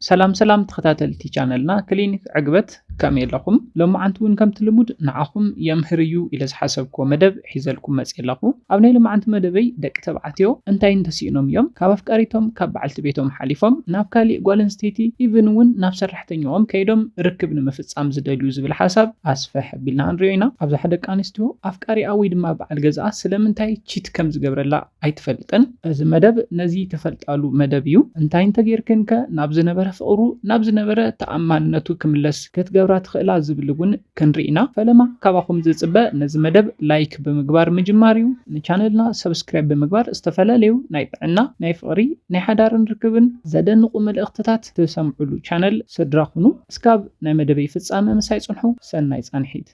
ሰላም ሰላም ተኸታተልቲ ቻነልና ክሊኒክ ዕግበት፣ ከመይ ኣለኹም? ሎማዓንቲ እውን ከምቲ ልሙድ ንዓኹም የምህር እዩ ኢለ ዝሓሰብክዎ መደብ ሒዘልኩም መፅእ ኣለኹ። ኣብ ናይ ሎማዓንቲ መደበይ ደቂ ተባዕትዮ እንታይ እንተስኢኖም እዮም ካብ ኣፍቃሪቶም ካብ በዓልቲ ቤቶም ሓሊፎም ናብ ካሊእ ጓል ኣንስተይቲ ኢቭን እውን ናብ ሰራሕተኛኦም ከይዶም ርክብ ንምፍፃም ዝደልዩ ዝብል ሓሳብ ኣስፍሕ ኣቢልና ንሪኦ ኢና። ኣብዝሓ ደቂ ኣንስትዮ ኣፍቃሪኣ ወይ ድማ በዓል ገዛኣ ስለምንታይ ቺት ከም ዝገብረላ ኣይትፈልጥን። እዚ መደብ ነዚ ትፈልጣሉ መደብ እዩ። እንታይ እንተጌርክን ከ ናብ ዝነበረ ፍቕሩ ናብ ዝነበረ ተኣማንነቱ ክምለስ ክትገብራ ትኽእላ ዝብል እውን ክንርኢ ኢና። ፈለማ ካባኹም ዝፅበ ነዚ መደብ ላይክ ብምግባር ምጅማር እዩ። ንቻነልና ሰብስክራይብ ብምግባር ዝተፈላለዩ ናይ ጥዕና፣ ናይ ፍቕሪ፣ ናይ ሓዳርን ርክብን ዘደንቑ መልእኽትታት ትሰምዕሉ ቻነል ስድራ ኩኑ። እስካብ ናይ መደበይ ፍፃመ ምሳይ ፅንሑ። ሰናይ ፃንሒት።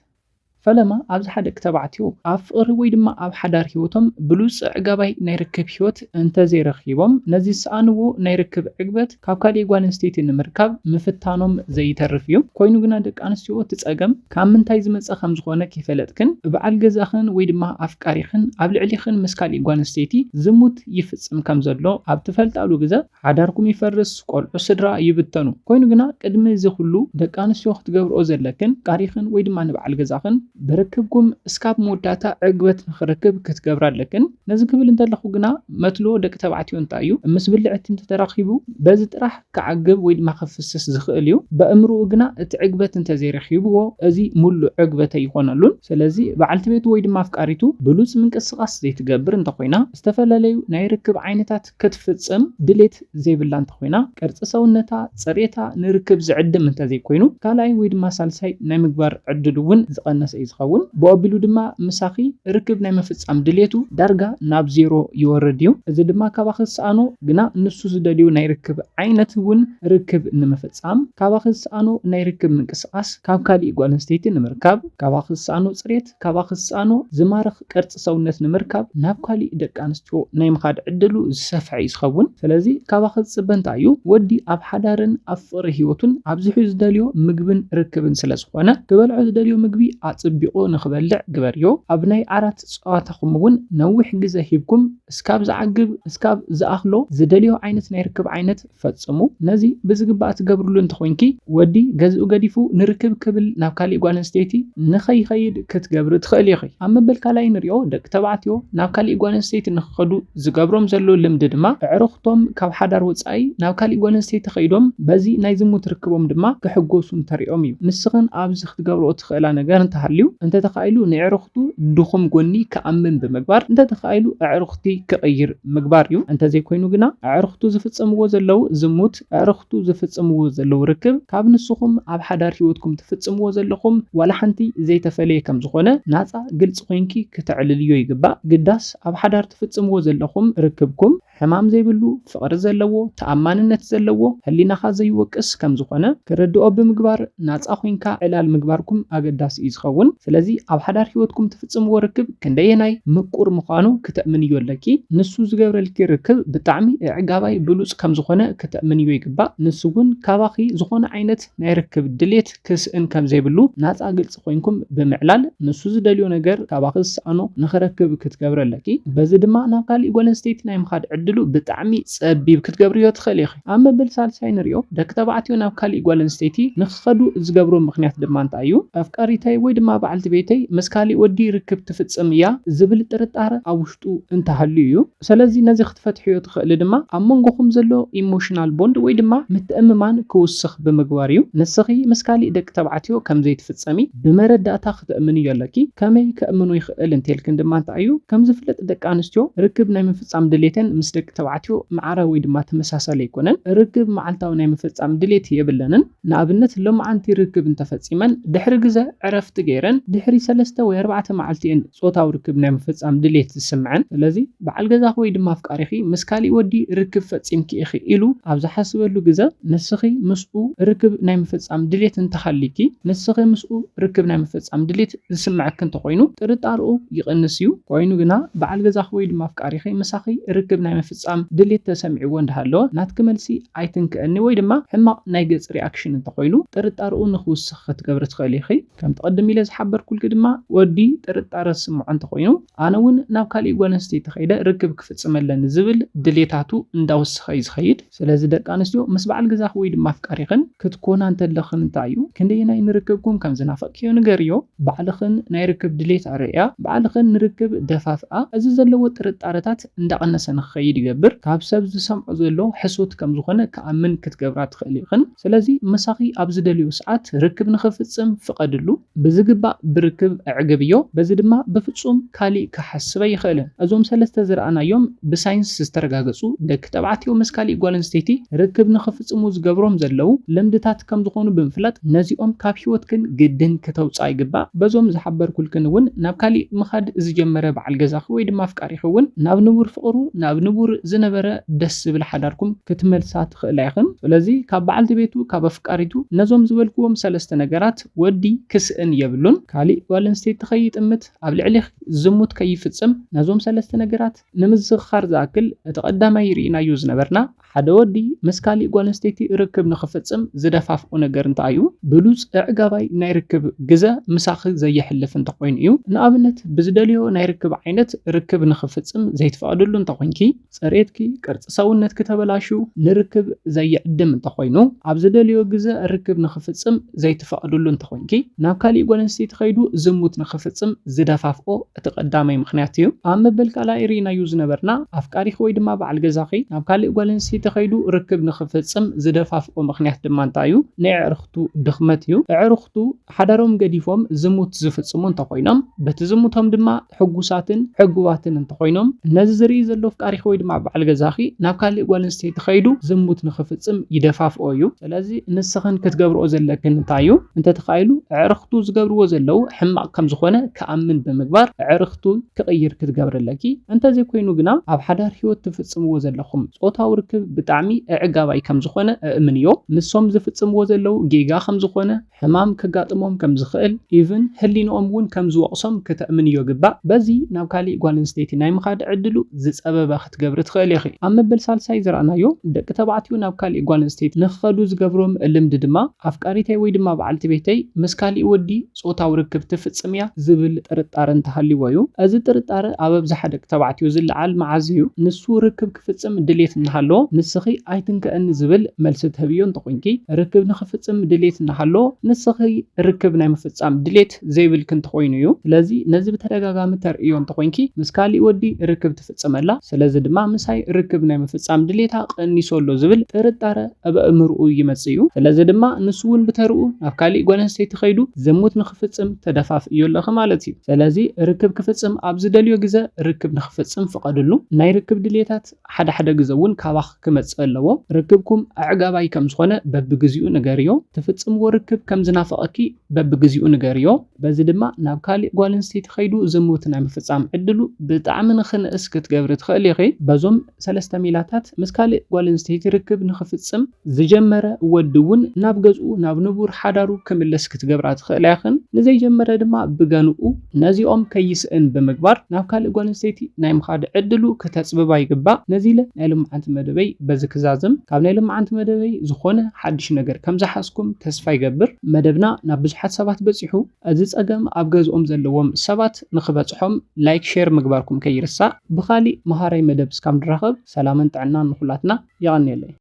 ፈለማ ኣብዝሓ ደቂ ተባዕትዮ ኣብ ፍቕሪ ወይ ድማ ኣብ ሓዳር ህይወቶም ብሉፅ ዕጋባይ ናይ ርክብ ህይወት እንተዘይረኺቦም ነዚ ዝሰኣንዎ ናይ ርክብ ዕግበት ካብ ካሊእ ጓል ኣንስተይቲ ንምርካብ ምፍታኖም ዘይተርፍ እዩ። ኮይኑ ግና ደቂ ኣንስትዮ እቲ ፀገም ካብ ምንታይ ዝመፀ ከም ዝኾነ ከይፈለጥክን በዓል ገዛኽን ወይ ድማ ኣፍቃሪኽን ኣብ ልዕሊኽን ምስ ካሊእ ጓል ኣንስተይቲ ዝሙት ይፍፅም ከም ዘሎ ኣብ ትፈልጣሉ ግዘ ሓዳርኩም ይፈርስ፣ ቆልዑ ስድራ ይብተኑ። ኮይኑ ግና ቅድሚ እዚ ኩሉ ደቂ ኣንስትዮ ክትገብርኦ ዘለክን ኣፍቃሪኽን ወይ ድማ ንበዓል ገዛኽን ብርክብኩም እስካብ መወዳእታ ዕግበት ንኽረክብ ክትገብራ ኣለክን። ነዚ ክብል እንተለኹ ግና መትሎ ደቂ ተባዕትዮ እንታይ እዩ? ምስ ብልዕቲ እንተተራኺቡ በዚ ጥራሕ ክዓግብ ወይ ድማ ክፍስስ ዝኽእል እዩ። በእምርኡ ግና እቲ ዕግበት እንተዘይረኺብዎ እዚ ሙሉእ ዕግበት ኣይኾነሉን። ስለዚ በዓልቲ ቤቱ ወይ ድማ ኣፍቃሪቱ ብሉፅ ምንቅስቃስ ዘይትገብር እንተኾይና ዝተፈላለዩ ናይ ርክብ ዓይነታት ክትፍፅም ድሌት ዘይብላ እንተኾይና፣ ቅርፂ ሰውነታ፣ ፅሬታ ንርክብ ዝዕድም እንተዘይኮይኑ፣ ካልኣይ ወይ ድማ ሳልሳይ ናይ ምግባር ዕድሉ እውን ዝቐነሰ እዩ ዝኸውን። ብኣቢሉ ድማ ምሳኺ ርክብ ናይ ምፍፃም ድሌቱ ዳርጋ ናብ ዜሮ ይወርድ እዩ። እዚ ድማ ካባኺ ዝሰኣኖ ግና ንሱ ዝደልዮ ናይ ርክብ ዓይነት እውን ርክብ ንምፍፃም፣ ካባኺ ዝሰኣኖ ናይ ርክብ ምንቅስቃስ ካብ ካሊእ ጓል ኣንስተይቲ ንምርካብ፣ ካባኺ ዝሰኣኖ ፅሬት፣ ካባኺ ዝሰኣኖ ዝማርኽ ቅርፂ ሰውነት ንምርካብ ናብ ካሊእ ደቂ ኣንስትዮ ናይ ምኻድ ዕድሉ ዝሰፍሐ እዩ ዝኸውን። ስለዚ ካባኺ ዝፅበ እንታይ እዩ? ወዲ ኣብ ሓዳርን ኣብ ፍቕሪ ህይወቱን ኣብዚሑ ዝደልዮ ምግብን ርክብን ስለ ዝኾነ፣ ክበልዖ ዝደልዮ ምግቢ ኣፅቢቑ ንኽበልዕ ግበርዮ። ኣብ ናይ ዓራት ፀዋታኹም እውን ነዊሕ ግዘ ሂብኩም እስካብ ዝዓግብ፣ እስካብ ዝኣኽሎ ዝደልዮ ዓይነት ናይ ርክብ ዓይነት ፈጽሙ። ነዚ ብዝግባእ ትገብርሉ እንተኾይንኪ፣ ወዲ ገዝኡ ገዲፉ ንርክብ ክብል ናብ ካሊእ ጓል ኣንስተይቲ ንኸይኸይድ ክትገብሪ ትኽእሊ ኢኺ። ኣብ መበል ካልኣይ ንሪኦ፣ ደቂ ተባዕትዮ ናብ ካሊእ ጓል ኣንስተይቲ ንኽኸዱ ዝገብሮም ዘሎ ልምዲ ድማ፣ ኣዕሩኽቶም ካብ ሓዳር ወጻኢ ናብ ካሊእ ጓል ኣንስተይቲ ከይዶም በዚ ናይ ዝሙት ርክቦም ድማ ክሕጎሱ እንተሪኦም እዩ። ንስኽን ኣብዚ ክትገብርኦ ትኽእላ ነገር እንተሃልዩ፣ እንተተኻኢሉ ንኣዕሩኽቱ ድኹም ጎኒ ክኣምን ብምግባር፣ እንተተኻኢሉ ኣዕሩኽቲ ክቕይር ምግባር እዩ። እንተዘይኮይኑ ግና ኣዕሩኽቱ ዝፍጽምዎ ዘለዉ ዝሙት፣ ኣዕሩኽቱ ዝፍጽምዎ ዘለዉ ርክብ ካብ ንስኹም ኣብ ሓዳር ህይወትኩም ትፍጽምዎ ዘለኹም ዋላ ሓንቲ ዘይተፈለየ ከም ዝኾነ ናጻ ግልጺ ኮይንኪ ክተዕልልዮ ይግባእ። ግዳስ ኣብ ሓዳር ትፍጽምዎ ዘለኹም ርክብኩም ሕማም ዘይብሉ፣ ፍቕሪ ዘለዎ፣ ተኣማንነት ዘለዎ፣ ህሊናኻ ዘይወቅስ ከም ዝኾነ ክርድኦ ብምግባር ናጻ ኮይንካ ዕላል ምግባርኩም ኣገዳሲ እዩ ዝኸውን። ስለዚ ኣብ ሓዳር ህይወትኩም ትፍጽምዎ ርክብ ክንደየናይ ምቁር ምዃኑ ክተእምንዮ ኣለኪ። ንሱ ዝገብረልኪ ርክብ ብጣዕሚ ኣዕጋባይ ብሉጽ ከም ዝኾነ ክተእምንዮ ይግባእ። ንሱ እውን ካባኺ ዝኾነ ዓይነት ናይ ርክብ ድሌት ክስእን ከም ዘይብሉ ናጻ ግልጺ ኮይንኩም ብምዕላል ንሱ ዝደልዮ ነገር ካባኺ ዝሰኣኖ ንኽረክብ ክትገብሪ ኣለኪ። በዚ ድማ ናብ ካሊእ ጓል ኣንስተይቲ ናይ ምኻድ ዕድሉ ብጣዕሚ ጸቢብ ክትገብርዮ ትኽእሊ ኢኺ። ኣብ መበል ሳልሳይ ንሪኦ፣ ደቂ ተባዕትዮ ናብ ካሊእ ጓል ኣንስተይቲ ንኽኸዱ ዝገብሮ ምኽንያት ድማ እንታይ እዩ? ኣፍቃሪተይ ወይ ድማ በዓልቲ ቤተይ ምስ ካሊእ ወዲ ርክብ ትፍጽም እያ ዝብል ጥርጣረ ኣብ ውሽጡ እንተሃልዩ እዩ። ስለዚ ነዚ ክትፈትሕዮ ትኽእሊ ድማ ኣብ መንጎኹም ዘሎ ኢሞሽናል ቦንድ ወይ ድማ ምትእምማን ክውስኽ ብምግባር እዩ። ንስኺ ምስ ካሊእ ደቂ ተባዕትዮ ከም ዘይትፍጸሚ ብመረዳእታ ክተእምንዮ ኣለኪ። ከመይ ከእምኖ ይኽእል እንተልክን ድማ እንታይ እዩ? ከም ዝፍለጥ ደቂ ኣንስትዮ ርክብ ናይ ምፍጻም ድሌተን ምስ ደቂ ተባዕትዮ ማዕረ ወይ ድማ ተመሳሳሊ ኣይኮነን። ርክብ መዓልታዊ ናይ ምፍጻም ድሌት የብለንን። ንኣብነት ሎማዓንቲ ርክብ እንተፈጺመን ድሕሪ ግዘ ዕረፍቲ ገይረን ድሕሪ ሰለስተ ወይ ኣርባዕተ መዓልቲ እየን ጾታዊ ርክብ ናይ ምፍጻም ድሌት ዝስምዐን። ስለዚ በዓል ገዛኺ ወይ ድማ ኣፍቃሪኺ ምስ ካሊእ ወዲ ርክብ ፈጺምኪ ኢኺ ኢሉ ኣብ ዝሓስበሉ ግዘ ንስኺ ምስኡ ርክብ ናይ ምፍጻም ድሌት እንተሃሊኪ፣ ንስኺ ምስኡ ርክብ ናይ ምፍጻም ድሌት ዝስምዐኪ እንተኾይኑ ጥርጣርኡ ይቕንስ እዩ። ኮይኑ ግና በዓል ገዛኺ ወይ ድማ ኣፍቃሪኺ ምሳኺ ርክብ ናይ ምፍጻም ድሌት ተሰሚዕዎ እንዳሃለወ፣ ናትኪ መልሲ ኣይትንክአኒ ወይ ድማ ሕማቕ ናይ ገጽ ሪኣክሽን እንተኾይኑ፣ ጥርጣርኡ ንኽውስኽ ክትገብሪ ትኽእሊ ኢኺ። ከምቲ ቅድም ኢለ ዝሓበርኩልኪ ድማ፣ ወዲ ጥርጣረ ዝስምዖ እንተኾይኑ፣ ኣነ እውን ናብ ካሊእ ጓል ኣንስተይቲ ከይደ ርክብ ክፍጽም ኣለኒ ዝብል ድሌታቱ እንዳወሰኸ እዩ ዝኸይድ። ስለዚ ደቂ ኣንስትዮ፣ ምስ በዓል ገዛኺ ወይ ድማ ኣፍቃሪኽን ክትኮና እንተለኽን እንታይ እዩ፣ ክንደየናይ ንርክብኩም ከም ዝናፈቅክዮ ንገርዮ። ባዕልኽን ናይ ርክብ ድሌት ኣርእያ፣ ባዕልኽን ንርክብ ደፋፍኣ። እዚ ዘለዎ ጥርጣረታት እንዳቐነሰ ንክኸይድ ይገብር። ካብ ሰብ ዝሰምዖ ዘሎ ሕሶት ከም ዝኾነ ክኣምን ክትገብራ ትኽእሊ ኢኽን። ስለዚ ምሳኺ ኣብ ዝደልዮ ሰዓት ርክብ ንኽፍጽም ፍቐድሉ። ብዝግባእ ብርክብ ኣዕግብዮ። በዚ ድማ ብፍጹም ካሊእ ክሓስብ ኣይኽእልን። እዞም ሰለስተ ዝረኣናዮም ብሳይንስ ዝተረጋገጹ ደቂ ተባዕትዮ ምስ ካሊእ ጓል ኣንስተይቲ ርክብ ንኽፍጽሙ ዝገብሮም ዘለዉ ልምድታት ከም ዝኾኑ ብምፍላጥ ነዚኦም ካብ ህይወትክን ግድን ክተውጽኣ ይግባእ። በዞም ዝሓበርኩልክን እውን ናብ ካሊእ ምኻድ ዝጀመረ በዓል ገዛኺ ወይ ድማ ኣፍቃሪኺ እውን ናብ ንቡር ፍቕሩ፣ ናብ ንቡር ዝነበረ ደስ ዝብል ሓዳርኩም ክትመልሳ ትኽእላ ኢኽን። ስለዚ ካብ በዓልቲ ቤቱ፣ ካብ ኣፍቃሪቱ ነዞም ዝበልክዎም ሰለስተ ነገራት ወዲ ክስእን የብሉን። ካሊእ ጓል ኣንስተይቲ ከይጥምት፣ ኣብ ልዕሊ ዝሙት ከይፍጽም፣ ነዞም ሰለስተ ነገራት ንምዝኽኻር ዝኣክል፣ እቲ ቀዳማይ ርኢናዮ ዝነበርና፣ ሓደ ወዲ ምስ ካሊእ ጓል ኣንስተይቲ ርክብ ንኽፍጽም ዝደፋፍኦ ነገር እንታይ እዩ? ብሉጽ ኣዕጋባይ ናይ ርክብ ግዘ ምሳኺ ዘየሕልፍ እንተኾይኑ እዩ። ንኣብነት፣ ብዝደልዮ ናይ ርክብ ዓይነት ርክብ ንኽፍጽም ዘይትፈቕድሉ እንተኾይንኪ፣ ጽሬትኪ፣ ቅርጺ ሰውነትኪ ተበላሽዩ፣ ንርክብ ዘየዕድም እንተኾይኑ፣ ኣብ ዝደልዮ ግዘ ርክብ ንኽፍጽም ዘይትፈቕድሉ እንተኾይንኪ፣ ናብ ካሊእ ጓል ኣንስተይቲ ከይዱ ዝሙት ንኽፍጽም ዝደፋፍኦ እቲ ቀዳማይ ምኽንያት እዩ። ኣብ መበል ካልኣይ ርኢናዮ ዝነበርና፣ ኣፍቃሪኺ ወይ ድማ በዓል ገዛኺ ናብ ካልእ ጓል ኣንስተይቲ ከይዱ ርክብ ንኽፍጽም ዝደፋፍኦ ምኽንያት ድማ እንታይ እዩ? ናይ ኣዕርኽቱ ድኽመት እዩ። ኣዕርኽቱ ሓዳሮም ገዲፎም ዝሙት ዝፍጽሙ እንተኾይኖም፣ በቲ ዝሙቶም ድማ ሕጉሳትን ዕጉባትን እንተኾይኖም፣ ነዚ ዝርኢ ዘሎ ኣፍቃሪኺ ወይ ድማ በዓል ገዛኺ ናብ ካልእ ጓል ኣንስተይቲ ከይዱ ዝሙት ንኽፍጽም ይደፋፍኦ እዩ። ስለዚ ንስኽን ክትገብርኦ ዘለክን እንታይ እዩ? እንተተኻኢሉ ኣዕርኽቱ ዝገብርዎ ዘለዉ ሕማቕ ከም ዝኾነ ክኣምን ብምግባር ኣዕርኽቱ ክቕይር ክትገብሪ ኣለኪ። እንተዘይኮይኑ ግና ኣብ ሓዳር ህይወት ትፍጽምዎ ዘለኹም ጾታዊ ርክብ ብጣዕሚ ኣዕጋባይ ከም ዝኾነ ኣእምንዮ። ንሶም ዝፍጽምዎ ዘለዉ ጌጋ ከም ዝኾነ፣ ሕማም ከጋጥሞም ከም ዝኽእል፣ ኢቭን ህሊንኦም እውን ከም ዝወቕሶም ክተእምንዮ ግባእ። በዚ ናብ ካሊእ ጓል ኣንስተይቲ ናይ ምኻድ ዕድሉ ዝጸበበ ክትገብሪ ትኽእሊ ኢኺ። ኣብ መበል ሳልሳይ ዝረኣናዮ፣ ደቂ ተባዕትዮ ናብ ካሊእ ጓል ኣንስተይቲ ንኽኸዱ ዝገብሮም ልምዲ ድማ፣ ኣፍቃሪተይ ወይ ድማ በዓልቲ ቤተይ ምስ ካሊእ ወዲ ጾታዊ ርክብ ትፍጽም እያ ዝብል ጥርጣረ እንተሃልይዎ እዩ። እዚ ጥርጣረ ኣብ ኣብዝሓ ደቂ ተባዕትዮ ዝለዓል መዓዝ እዩ? ንሱ ርክብ ክፍጽም ድሌት እናሃለዎ፣ ንስኺ ኣይትንከአኒ ዝብል መልሲ ትህብዮ እንተኾይንኪ፣ ርክብ ንኽፍጽም ድሌት እናሃለዎ፣ ንስኺ ርክብ ናይ ምፍጻም ድሌት ዘይብልኪ እንተኾይኑ እዩ። ስለዚ ነዚ ብተደጋጋሚ ተርእዮ እንተኾይንኪ፣ ምስ ካሊእ ወዲ ርክብ ትፍጽም ኣላ፣ ስለዚ ድማ ምሳይ ርክብ ናይ ምፍጻም ድሌታ ቀኒሱ ኣሎ ዝብል ጥርጣረ ኣብ ኣእምርኡ ይመጽእ እዩ። ስለዚ ድማ ንሱ እውን ብተርኡ ናብ ካሊእ ጓል ኣንስተይቲ ከይዱ ዝሙት ንኽፍጽም ተደፋፍእዮ ኣለኺ ማለት እዩ። ስለዚ ርክብ ክፍጽም ኣብ ዝደልዮ ግዘ ርክብ ንኽፍጽም ፍቐድሉ። ናይ ርክብ ድሌታት ሓደ ሓደ ግዘ እውን ካባኺ ክመጽእ ኣለዎ። ርክብኩም ኣዕጋባይ ከም ዝኾነ በብግዚኡ ንገርዮ። ትፍጽምዎ ርክብ ከም ዝናፈቐኪ በብግዚኡ ንገርዮ። በዚ ድማ ናብ ካሊእ ጓል ኣንስተይቲ ከይዱ ዝሙት ናይ ምፍጻም ዕድሉ ብጣዕሚ ንኽንእስ ክትገብሪ ትኽእሊ ኢኺ። በዞም ሰለስተ ሜላታት ምስ ካሊእ ጓል ኣንስተይቲ ርክብ ንኽፍጽም ዝጀመረ ወዲ እውን ናብ ገዝኡ፣ ናብ ንቡር ሓዳሩ ክምለስ ክትገብራ ትኽእላ ኢኽን። ንዘይጀመረ ድማ ብገንኡ። ነዚኦም ከይስእን ብምግባር ናብ ካልእ ጓል ኣንስተይቲ ናይ ምኻድ ዕድሉ ክተጽብባ ይግባእ። ነዚ ኢለ ናይ ሎማዓንቲ መደበይ በዚ ክዛዝም። ካብ ናይ ሎማዓንቲ መደበይ ዝኾነ ሓድሽ ነገር ከም ዝሓዝኩም ተስፋ ይገብር። መደብና ናብ ብዙሓት ሰባት በጺሑ፣ እዚ ጸገም ኣብ ገዝኦም ዘለዎም ሰባት ንኽበጽሖም ላይክ፣ ሼር ምግባርኩም ከይርሳእ። ብኻሊእ መሃራይ መደብ እስካብ ንራኸብ፣ ሰላምን ጥዕናን ንኹላትና። የቐንየለይ።